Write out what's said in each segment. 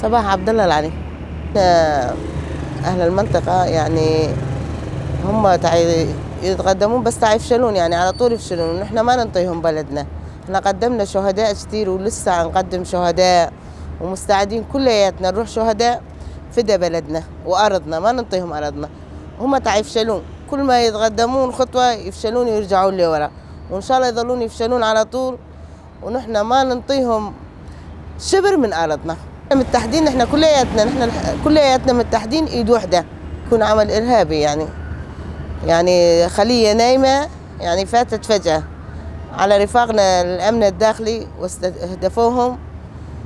صباح عبد الله العلي. أهل المنطقة يعني هم يتقدمون بس يفشلون، يعني على طول يفشلون، ونحن ما ننطيهم بلدنا. احنا قدمنا شهداء كثير ولسه نقدم شهداء، ومستعدين كلياتنا نروح شهداء فدا بلدنا وأرضنا، ما ننطيهم أرضنا. هم يفشلون، كل ما يتقدمون خطوة يفشلون ويرجعون لورا، وإن شاء الله يظلون يفشلون على طول، ونحن ما ننطيهم شبر من أرضنا. متحدين نحن كلياتنا، نحن كلياتنا متحدين إيد وحدة. يكون عمل إرهابي يعني خلية نايمة يعني فاتت فجأة على رفاقنا الأمن الداخلي واستهدفوهم.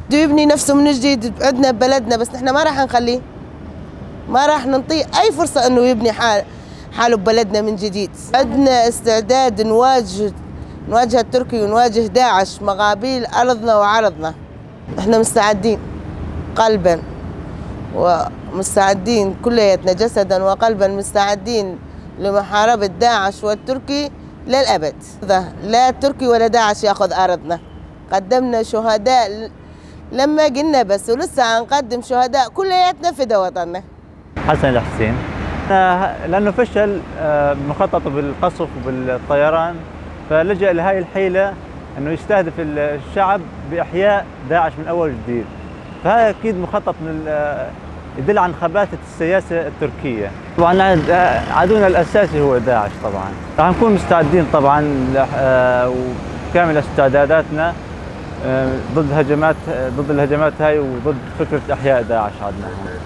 بده يبني نفسه من جديد عندنا ببلدنا، بس نحن ما راح نخليه، ما راح ننطيه أي فرصة إنه يبني حاله ببلدنا من جديد. عندنا استعداد نواجه التركي ونواجه داعش مقابل أرضنا وعرضنا. احنا مستعدين قلبا ومستعدين كلياتنا جسدا وقلبا، مستعدين لمحاربة داعش والتركي للأبد. لا التركي ولا داعش يأخذ أرضنا. قدمنا شهداء لما قلنا بس، ولسه نقدم شهداء كلياتنا فدا وطننا. حسن الحسين لأنه فشل مخططه بالقصف وبالطيران، فلجأ لهي الحيلة أنه يستهدف الشعب بإحياء داعش من أول جديد. فهذا أكيد مخطط من يدل عن خباثة السياسة التركية. طبعا عدونا الأساسي هو داعش، طبعا راح نكون مستعدين طبعا وكامل استعداداتنا ضد الهجمات هاي وضد فكرة إحياء داعش عندنا.